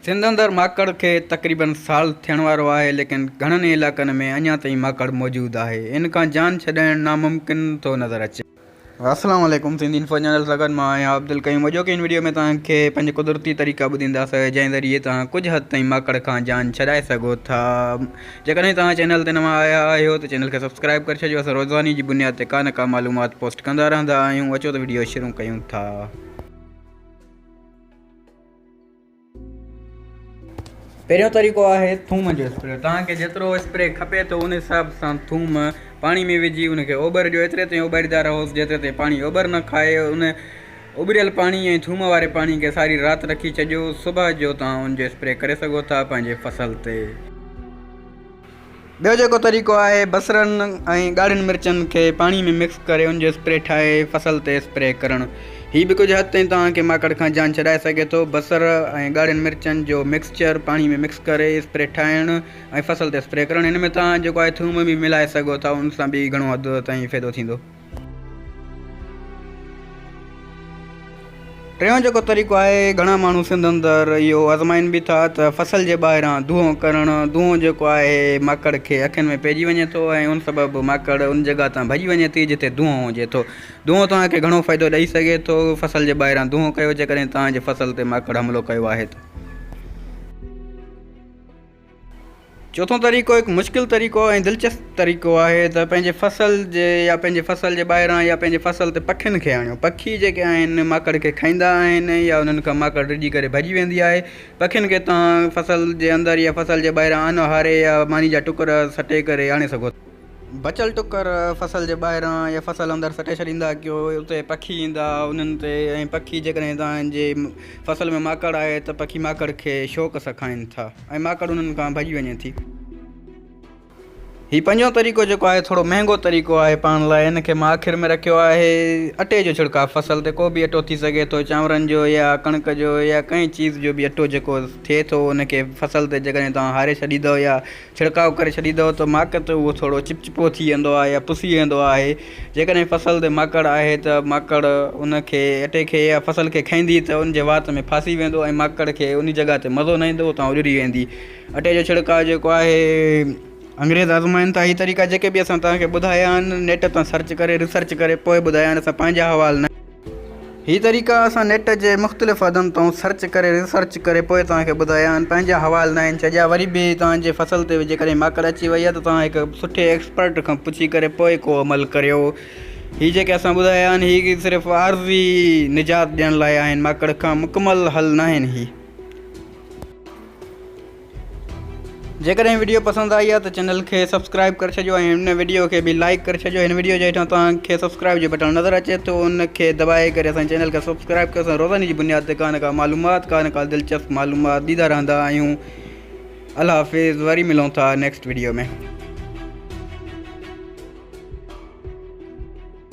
سنڌ اندر ماڪڙ کي تقريبن سال ٿيڻ وارو آهي ليڪن گهڻن ئي علائقن ۾ اڃا تائين ماڪڙ موجود آهي ان کان جان ڇڏائڻ ناممڪن ٿو نظر اچي. السلام عليڪم سنڌي انفو چينل سان گڏ مان آهيان عبدالقيوم اڄوڪي هن وڊيو ۾ توهان کي پنهنجي قدرتي طريقا ٻڌينداسين جنهن ذريعي توهان ڪجهه حد تائين ماڪڙ کان جان ڇڏائي سگهو ٿا جيڪڏهن توهان چينل تي نوان آيا آهيو ته چينل کي سبسڪرائب ڪري ڇڏيو اسان روزاني جي بنياد تي ڪا نه ڪا معلومات پوسٽ ڪندا رهندا آهيون اچو ته وڊيو شروع ڪيون ٿا. پهريون طريقو آهي ٿوم جو اسپري توهان کي جيترو اسپري کپي ٿو ان حساب سان ٿوم پاڻي ۾ وجهي ان کي اوٻر ڏيو ايتري تائين اوٻاريندا رهوس جيتري تائين پاڻي اوٻر نه کائي ان اٻريل پاڻي ۽ ٿوم واري پاڻي کي ساري رات رکي ڇڏيو صبح جو توهان ان جو اسپري ڪري سگهو ٿا پنهنجي فصل تي. ٻيو جيڪو طريقو آهي بصرن ۽ ڳاڙهين مرچن کي پاڻي ۾ مڪس ڪري ان جو اسپري ٺاهي فصل تي اسپري ڪرڻ هي به ڪجهه حد تائين توهان کي ماڪڙ کان جان ڇڏائي سگهي ٿو بصر ۽ ڳاڙهين مرچن جو مڪسچر پاڻي ۾ مڪس ڪري اسپري ٺاهڻ ۽ فصل تي اسپري ڪرڻ هن ۾ توهان جيڪو آهي ٿوم به ملائي سگهو ٿا ان سان به گهڻو حد تائين فائدو ٿيندو. ٽيون جيڪو طريقو آهي گهڻا ماڻهو سنڌ اندر اهو آزمائين به ٿا ته فصل جي ٻاهران دونهون ڪرڻ دونهون جيڪو آهي ماڪڙ کي اکين ۾ پئجي وڃي ٿو ۽ ان سبب ماڪڙ ان جڳهه تان ڀڄي وڃي ٿي جتي دونهون هجي ٿو دونهون توهان کي گهڻو فائدو ڏئي سگهي ٿو فصل جي ٻاهران دونهون ڪيو جيڪڏهن توهان جي فصل تي ماڪڙ حملو ڪيو آهي ته. چوٿون طريقو هڪ مشڪل طريقو ۽ دلچسپ طريقو آهي ته پنهنجي فصل جي يا پنهنجي فصل جي ٻاهران يا پنهنجي فصل تي پکين کي آڻيو پکي جيڪي آهن ماڪڙ کي کائيندا آهن يا انهن کان ماڪڙ ڊڄي ڪري ڀڄي ويندي آهي پکين کي توهان فصل جي اندر يا فصل جي ٻاهران آنو هاري يا ماني جا ٽڪر سٽي ڪري آڻي سگهو ٿا. بچيل ٽڪر فصل جي ٻاهران يا فصل اندر سٽي ڇڏيندا ڪيو اتي پکي ايندا انهن تي ۽ پکي جيڪڏهن توهان جي فصل ۾ ماڪڙ آهي ته پکي ماڪڙ کي شوق سان کائن ٿا ۽ ماڪڙ انهن کان ڀڄي وڃي ٿي. هي پنجون طريقو جيڪو آهي ٿورو مهنگو طريقو آهي پاڻ لاء ان کي مان آخر ۾ رکيو آهي اٽي جو ڇڙڪاء فصل تي ڪو به اٽو ٿي سگهي ٿو چانورن جو يا ڪڻڪ جو يا ڪنهن چيز جو به اٽو جيڪو ٿئي ٿو ان کي فصل تي جيڪڏهن توهان هاري ڇڏيندو يا ڇڙڪاء ڪري ڇڏيندؤ ته ماڪ تي اهو ٿورو چپچپو ٿي ويندو آهي يا پسي ويندو آهي. جيڪڏهن فصل تي ماڪڙ آهي ته ماڪڙ ان کي اٽي کي يا فصل کي کائيندي ته ان جي وات ۾ ڦاسي ويندو ۽ ماڪڙ کي انهي جڳهه تي مزو نه ايندو اتان اڏري ويندي. اٽي جو ڇڙڪاء جيڪو آهي انگريز آزمائن ٿا. هي طريقا جيڪي به اسان توهان کي ٻڌايا آهن نيٽ تان سرچ ڪري ريسرچ ڪري پوء ٻڌايا آهن اسان پنهنجا حوال نه. هي طريقا اسان نيٽ جي مختلف حدن تان سرچ ڪري ريسرچ ڪري پوء توهان کي ٻڌايا آهن پنهنجا حوال ناهن ڇڏيا وري به توهان جي فصل تي جيڪڏهن ماڪڙ اچي وئي آهي ته توهان هڪ سٺي ايڪسپرٽ کان پڇي ڪري پوء ڪو عمل ڪريو هي جيڪي اسان ٻڌايا آهن هي صرف عارضي نجات ڏيڻ لاء آهن ماڪڙ کان مڪمل حل ناهن هي. جيڪڏهن وڊيو پسند آئي آهي ته چينل کي سبسڪرائب ڪري ڇڏيو ۽ هن وڊيو کي به لائڪ ڪري ڇڏيو هن وڊيو جي هيٺان توهان کي سبسڪرائب جو بٽڻ نظر اچي ٿو ان کي دٻائي ڪري اسان چينل کي سبسڪرائب ڪيو اسان روزاني جي بنياد تي ڪا نه ڪا معلومات ڪا نه ڪا دلچسپ معلومات ڏيندا رهندا آهيون الله حافظ وري ملون ٿا نيڪسٽ وڊيو ۾